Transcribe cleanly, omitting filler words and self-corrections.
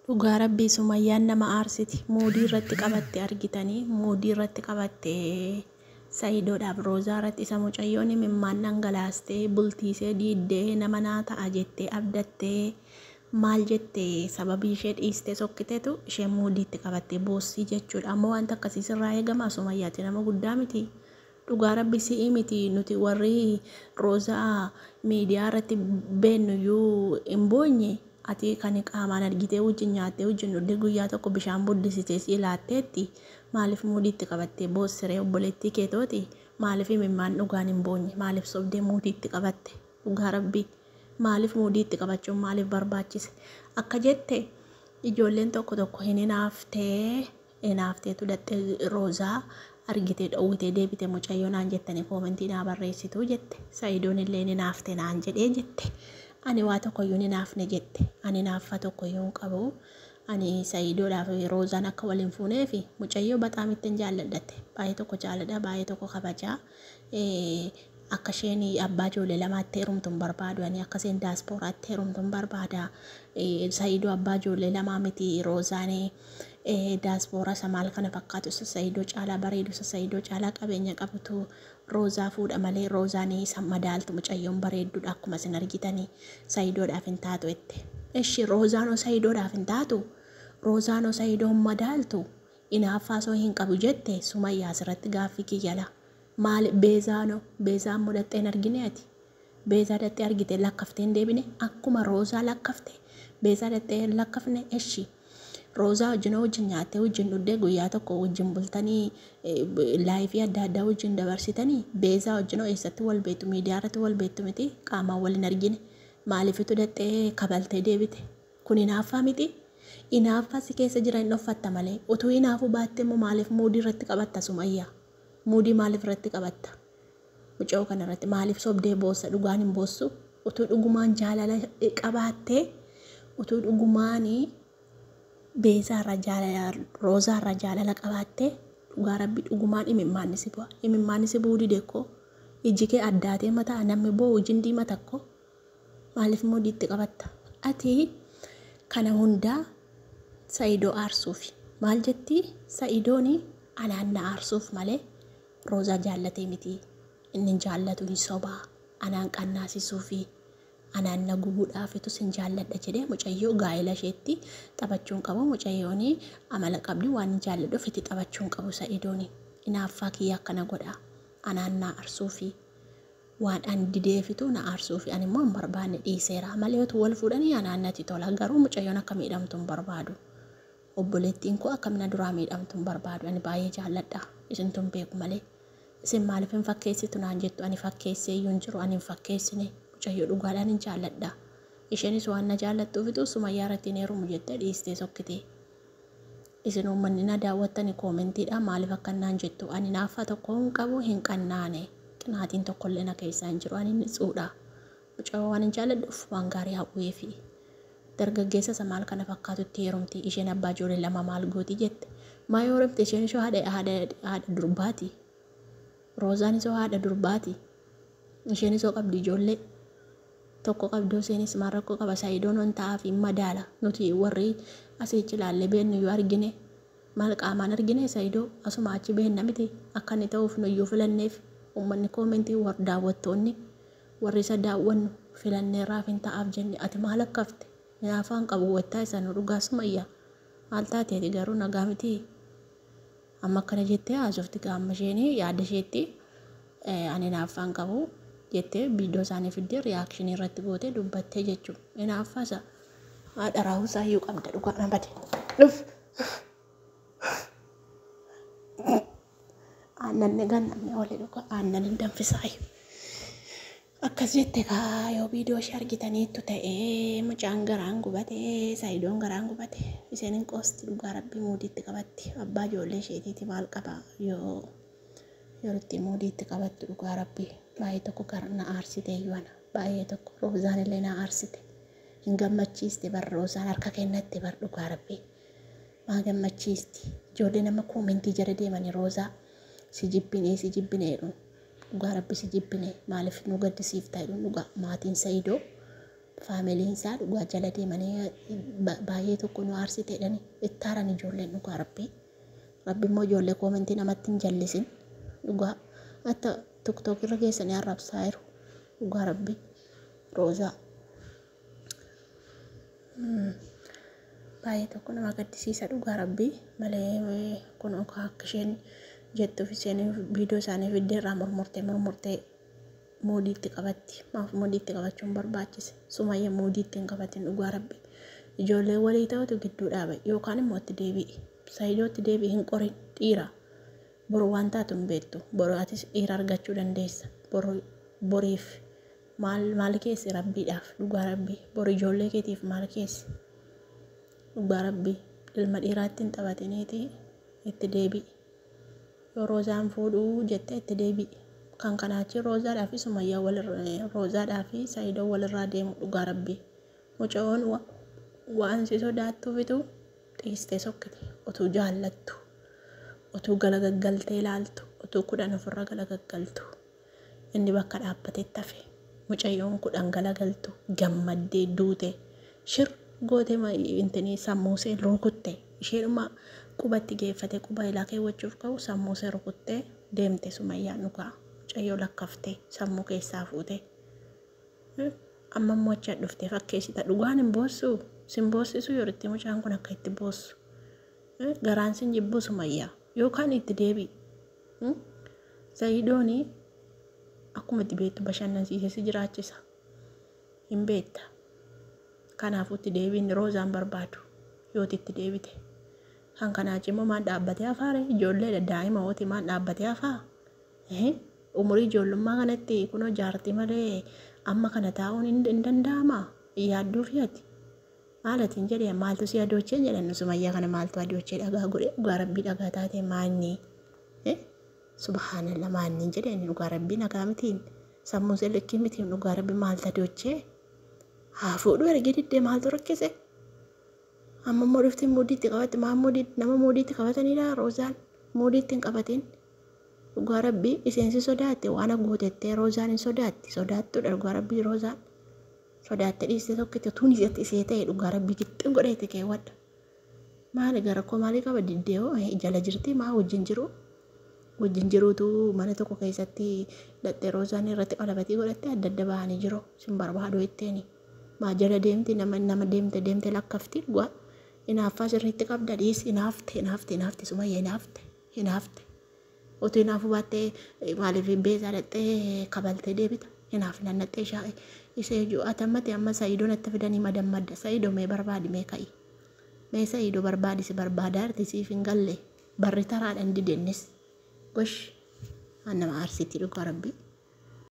Dhugaa rabbii Sumayyaan nama aarsiti. Muudii irratti qabatte argitanii muudii irratti qabatte Sa'idoodhaaf Roozaa irratti isa mucayyoon imimmaan dhangalaastee bultiisee diiddee nama naa ta'a jettee abdattee maal jette sababii ishee dhiistee sokkiteetu ishee muudiitti qabattee boossii jechuudha. Amma wanta akkasii sirraa eegama Sumayyaati nama guddaa miti. Dhugaa rabbi si'ii miti nuti warri Roozaa miidiyaa irratti beennuyyuu hin boonye. Ati kan qaamaan argitee wajjin nyaattee wajjin dhugdee guyyaa tokko bishaan buddisitee si laatteetti maaliif muudiitti qabattee boossiree obboleettii keetooti? Maaliif imimmaan dhugaan hin boonye? Maaliif sobdee muudiitti qabatte? Dhugaa rabbii maaliif muudiitti qabachuun maaliif barbaachise? Akka jette ijoolleen tokko tokko hin hinaaftee hinaafteetu dhattee Roozaa argitee dhowwitee deebite mucayyoo naan jettanii koomentii naa barreessituu jette. Sa'idoon illee hin hinaafte naan jedhee jette. Ani waa tokkoyyuu hin hinaafne jette. Ani hinaaffaa tokkoyyuu hin qabu. Ani Sa'idoodhaaf Roozaan akka wal hin fuuneef mucayyoo baxaam ittiin jaalladhatte. Baay'ee tokko jaalladha, baay'ee tokko kabajaa. Akka isheen abbaa ijoollee lamaatti heerumtu hin barbaadu. Ani akka isheen daaspooraatti heerumtu hin barbaada. Sa'idoo abbaa ijoollee lamaa miti Roozaan daaspooraa isa maal kana fakkaatu isa Sa'idoo caalaa bareedu isa Sa'idoo caalaa qabeenya qabutu Roozaa fuudha malee Roozaan isa madaaltu mucayyoon bareedduudha akkuma isin argitanii Sa'idoodhaaf hin taatu jette. Eshi Roozaanoo Sa'idoodhaaf hin taatu? Roozaanoo Sa'idoo hin madaaltu? Inaaffaa soo hin qabu jette Sumayyaa asirratti gaaffii kiyyala. Maali Beezaanoo Beezaan mudhattee hin argine ati? Beezaa dhattee argite lakkaftee hin deebine akkuma Roozaa lakkafte Beezaa dhattee hin lakkafne eshi. Roozaa wajjin wajjin nyaattee wajjin dhugdee guyyaa tokko wajjin bultanii laayifii adda addaa wajjin dabarsitanii Beezaa wajjin eessatti wal beektu miidiyaa irratti wal beektu miti qaamaan wal hin argine maaliifitu dhattee kabaltee deebite kun hinaaffaa miti. Hinaaffaa si keessa jira hin dhoffatta malee utuu hinaafuu baatte immoo maaliif muudii irratti qabatta Sumayyaa? Muudii maaliif irratti qabatta? Mucayyoo kana irratti maaliif sobdee boossa dhugaan hin boossu? Utuu dhugumaan jaalala qabaattee utuu dhugumaan Beezaa irraa jaalala Roozaa irraa jaalala qabaattee dhugaa rabbi dhugumaan imimmaan si bu'a. Imimmaan si bu'uu dide koo iji kee addaatee mataa namni boo'u ijin diimata koo maaliif muudiitti qabatta? Ati kana hundaa Sa'idoo aarsuufi. Maal jetti Sa'idooni anaan na aarsuuf malee Roozaa jaallatee miti. Inni hin jaallatu hin sobaa. Anaan qannaasisuufi anaan na gubuudhaafitu sin jaalladha jedhee mucayyoo gaa'ela isheetti taphachuu hin qabu. Mucayyoon amala qabdi waan hin jaalladhuuf itti taphachuu hin qabu Sa'idooni. Hinaaffaa kiyya akkana godha. Anaan na aarsuufi waan an dideefitu na aarsuufi ani immoo hin barbaanne dhiiseera. Malee utuu wal fuudhanii anaan natti tola. Garuu mucayyoon akka miidhamtu hin barbaadu. Obboleettiin koo akka mina duraa miidhamtu hin barbaadu. Ani baay'ee jaalladha. Isintu hin beeku malee. Isin maaliif hin fakkeessitu naan jettu ani fakkeessee iyyuu hin jiru ani hin fakkeessine mucayyoo dhugaadhaan hin jaalladha. Isheenis waan na jaallattuufitu Sumayyaa irratti hin heerumu jettee dhiistee sokkite. Isin uummanni na daawwattani koomentiidha maaliif akka naan jettu ani naaffaa tokko hin qabu hin qannaane qinaatiin tokkollee na keessaa hin jiru ani nitsuudha. Mucayyoo waan hin jaalladhuuf waan gaarii hawweefi. Dargaggeessa isa maal kana fakkaatutti heerumti isheen abbaa ijoollee lama maal gooti jette. Maa yoo heerumte isheen ishoo haadha durbaati. Roozaan isoo haadha durbaati. Isheen isoo qabdi ijoollee. Tokko qabdoo isheenis maal rakkoo qaba Sa'idoon waan ta'aaf hin madaala. Nuti warri asii achi ilaallee beennu yoo argine maal qaamaan argine Sa'idoo asuma achi beenna miti akka inni ta'uuf nuyyuu filanneef uummanni koomentii daawwattoonni warri isa daawwannu filanneerraaf hin ta'aaf jenne ati maal akkafte hinaafaan qabu wattaa isa nu dhugaa Sumayyaa maal taate ati garuu nagaa miti amma akkana jettee haasofti gaama isheen yaada isheetti ani hinaaffaan qabu jettee viidiyoo isaanii fiddee riyaakshinii irratti gootee dubbattee jechuudha. Hinaaffaa isa haadha raawusaa iyyuu qabda dhugaa na bade. Dhuf. Aannan ni gannamne oole dhugaa aannan hin danfisaayu. Akkas jette kaa yoo viidiyoo ishee argitaniittu ta'ee mucaan garaan gubate Sa'idoon garaan gubate isheen hin qoosti dhugaa rabbii muudiitti qabatti abbaa ijoollee isheetiiti maal qaba yoo yerootti muudiitti qabattu dhugaa rabbii baay'ee tokko gara na aarsite iyyuu ana baay'ee tokko Roozaan illee na aarsite hin gammachiiste bar Roozaan harka kennatte bar dhugaa rabbii maa gammachiisti ijoollee nama koomentii jala deemanii Roozaa si jibbinee si jibbinee jedhuun dhugaa rabbi si jibbinee maaliif nu gaddisiifta jedhuun dhugaa maatiin Sa'idoo Faamiliin isaa dhugaa jala deemanii baay'ee tokko nu aarsite jedhanii itti aaran ijoolleen dhugaa rabbii. Rabbi immoo ijoollee koomentii namatti hin jallisin dhugaa. Hatta tiktook irra geessanii arrabsaa jiru dhugaa rabbii. Roozaa. Baay'ee tokko nama gaddisiisa dhugaa rabbii malee kun akka isheen jettuuf isheen viidiyoo isaanii fiddee irraa murmurtee murmurtee moodiitti qabatti. Maaf moodiitti qabachuun barbaachise? Sumayya moodiitti hin qabatin dhugaa rabbi. Ijoollee walii ta'utu gidduu dhaaba yookaan immoo itti deebi'i. Saayidootti deebi'i hin qorin dhiira. Boru waan taatu hin beektu. Boru atis dhiira argachuu dandeessa. Boru boriif maal maal keessi rabbiidhaaf dhugaa rabbi. Boru ijoollee keetiif maal keessi? Dhugaa rabbi ilma dhiiraatti hin taphatiniiti itti deebi'i. Yoo Roozaan fuudhuu jette itti deebi'i. Kan kanaa achi Roozaadhaa fi Sumayyaa walirra Roozaadhaa fi Sa'idoon walirraa deemu dhugaa rabbii. Mucayoon waan si sodaattuufitu dhiistee sokkite. Otuu jaallattu. Otuu galagaggaltee ilaaltu. Otuu 10 ofirra galagaggaltu. Inni bakka dhaabbatetti hafe. Mucayyoon 10 galagaltu gammaddee duute. Shir goote intinii sammuusee rukutte. Isheedhuma quba itti geeffatee quba ilaa keewwachuuf ka'u sammuusee rukuttee deemte Sumayyaan dhugaa. Mucayyoo lakkaftee sammuu keessaa fuutee. Amma immoo achi dhuftee fakkeessita. Dhugaan hin boossuu? Sin boossisuu yeroo mucaan kun akka itti boossu. Garaan sin jibbuu Sumayyaa. Yookaan itti deebi'i. Sa'idooni akkuma itti beektu bashannansiisee si jiraachisa. Hin beekta. Kanaafuu itti deebiin Roozaan barbaadu yooti itti deebite. Kan kanaa achi immoo maal dhaabbatee hafaare ijoolleedha daa'ima hooti maal dhaabbatee hafaa? Umurii ijoollummaa kanatti kunoo jaartii malee amma kana taa'uun hin danda'amaa? Yaadduu fi ati. Maal atiin jedhee maaltu si adoochee jedhan Sumayyaa kana maaltu adoochee dhagaa godhe dhugaa rabbii dhagaa taate maanni. Subhaanallah maanni jedheen dhugaa rabbii nagaa mitiin sammuun see likkii mitiin dhugaa rabbii maaltu adoochee haa fuudhuu ergee diddee maaltu rakkise. Amma immoo dhuftee muudiitti qabatte maal muudii nama muudiitti qabatanidha Roozaan muudiitti hin qabatin. Dhugaa rabbii isheen si sodaatte waan gootettee Roozaan hin sodaatti sodaattuudha dhugaa rabbii Roozaan. Sodaatte dhiiste tokkitti utuun isatti isee ta'e dhugaa rabbii gixxin godheeti keewwadha. Maali gara koo maalii qaba diddee hoo jala jirti maa wajjin jiru. Wajjin jiruutu mana tokko keessatti dhattee Roozaan irratti qalabatii godhatte adda adda bahanii jiru. Sin barbaadu jetteeni. Maa jala deemti nama nama deemte deemte lakkafti dhugaa. Hinaaffaa sirriitti qabda dhiis hinaafte hinaafte hinaafte Sumayya hinaafte hinaafte. Utuu hinaafuu baattee maaliif beezaa dhattee kabaltee deebita. Hinaaf nannaxxee ishaa isee ijoo atammati amma Sa'iidoo natti fidanii madammadda Sa'iidoo mee barbaadi mee ka'i. Mee Sa'iidoo barbaadi si barbaadaa jirti siif hin galle barri taraadhaan didennis. Gosh waan nama aarsitii dhugaa rabbii.